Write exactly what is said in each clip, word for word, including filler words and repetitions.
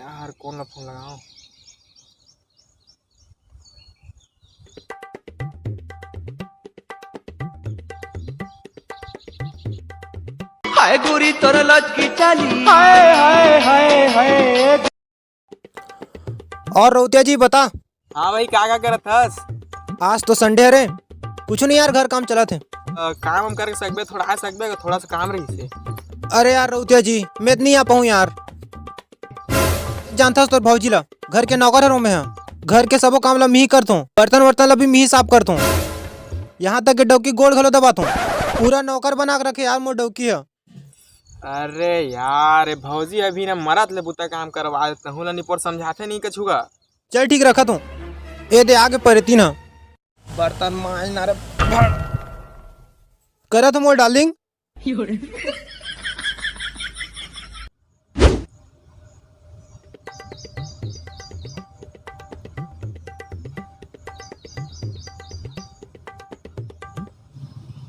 यार, कौन ला फोन लगाओ? हाय गोरी तोर लचकी चाली। हाय, हाय, हाय, हाय। और रौतिया जी बता। हाँ भाई, का का करत हस? आज तो संडे हरे, कुछ नहीं यार, घर काम चलत हे। अ, काम हम करके सकबे, थोड़ा आ सकबे, थोड़ा सा काम रहिसे। अरे यार रौतिया जी, मैं तो नहीं आ पाऊँ यार। जानथस तोर भौजी ला, घर के नौकर हरव मैं हा। घर के सबो काम ला मिही करथों, बर्तन वर्तन ला भी मिही साफ करथों, यहाँ तक कि डौकी गोड़ घलो दबाथों। पूरा नौकर बना के रखे यार मोर डौकी ह। अरे यार, ए भौजी अभी ना मरत ले बुता काम करवा दे, तहूँ ला निपोर समझाथे नहीं कछु का। चल ठीक रखत हूँ। ए दे आगे परे तीन ह। बर्तन मांज ना रे। करत हूँ मोर डार्लिंग।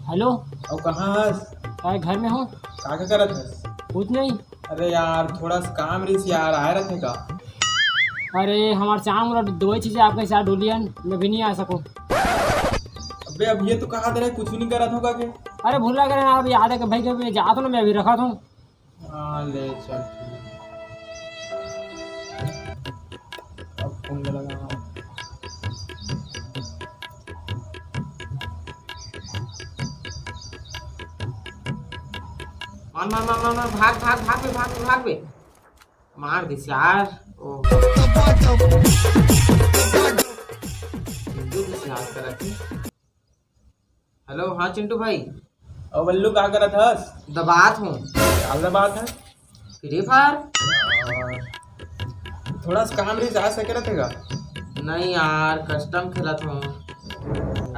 हेलो। अउ कहाँ हस? अरे घर में हूँ। का का करत हस? कुछ नहीं। अरे यार, थोड़ा सा काम रहिस यार, आए रहते का? अरे हमार चाम और दो ही चीजें आपके साथ डोलियन, मैं भी नहीं आ सकूँ। अबे अब ये तो कहा दे रहे, कुछ नहीं करत होगा के? अरे भूला करे ना, अब याद है कि भाई के मैं जात हूँ ना, मैं अभी रखा था। हाँ, ले चल, ठीक। अब फोन लगा। मार, मार, मार, मार, मार, भाग, भाग, भाग बे, भाग बे, भाग बे। मार दिस यार। ओ। हिंदू दिस यार करत हे। हेलो, हाँ चिंटू भाई। ओ बल्लू, का करत हस? दबात हूँ। का दबात हस? Free fire. थोड़ा सा काम रही, जा सके रहते का? नहीं यार, कस्टम खेलत हूँ।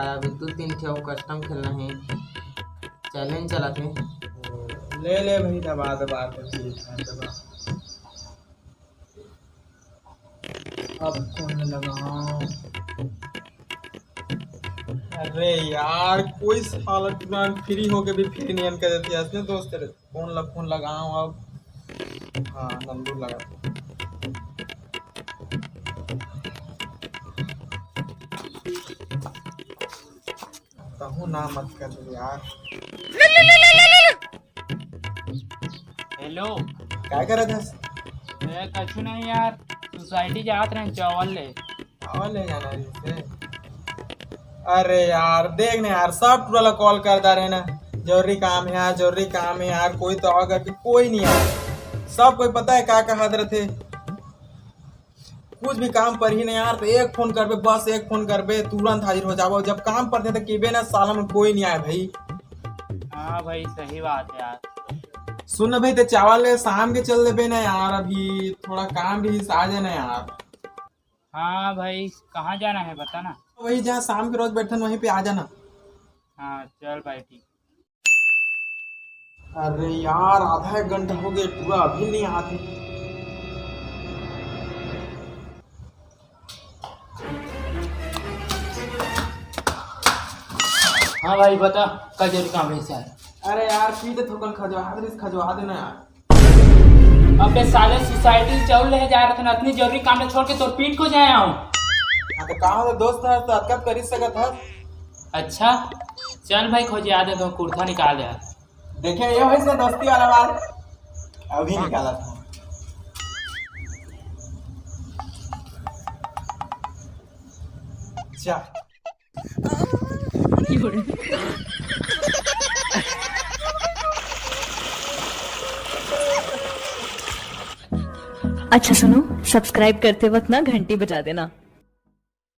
अभी दो तीन ठे कस्टम खेलना है, चैलेंज चलत है। ले ले भाई, दबा दबा के फ्री फायर दबा। अब कौन लगाऊं? अरे यार, कोई साला तुरंत फ्री होके भी फ्री नहीं कर देती है, इसने दोस्त रे। कौन ला फोन लगाऊं अब? हाँ, नंदू लगा। कहूँ ना मत कर यार। हेलो। काय करत हस? ए, कछु नहीं यार, सोसाइटी जात रहे चावल ले। चावल ले जाना है इसे? अरे यार, देख ना यार, सब टूरा ला कॉल कर दा रहे ना, जरूरी काम है यार, जरूरी काम है यार, कोई तो आवा करके कोई नहीं आया। सब कोई पता है का कहा रथे, कुछ भी काम परही ना यार, तो एक फोन करबे, बस एक फोन करबे, तुरंत हाजिर हो जाबो। जब काम परथे तो केबे ना, साला में कोई नहीं आए भाई। हाँ भाई, सही बात है यार। सुन ना भाई, तो चावल ले शाम के चल देबे ना यार, अभी थोड़ा काम भी आ जाए ना यार। हाँ भाई, कहाँ जाना है बता ना। वही जहाँ शाम के रोज बैठन, वहीं पे आ जाना। हाँ चल भाई, ठीक। अरे यार, आधा एक घंटा हो गया, टूरा अभी नहीं आते। हाँ भाई बता, का जरूरी काम है सर? अरे यार, पी दे थोकन, खजवा दे, खजवा देना यार। अबे साले, सोसाइटी चावल ले जा रहे थे ना, इतनी जरूरी काम में छोड़ के तोर पीठ को जाए आऊं। हाँ, तो कहा तो दोस्त है, तो हरकत कर ही सकत है। अच्छा, चल भाई, खोज याद है तो कुर्ता निकाल यार। देखे, ये वही से दोस्ती वाला बात अभी निकाला था। अच्छा। अच्छा सुनो, सब्सक्राइब करते वक्त ना घंटी बजा देना।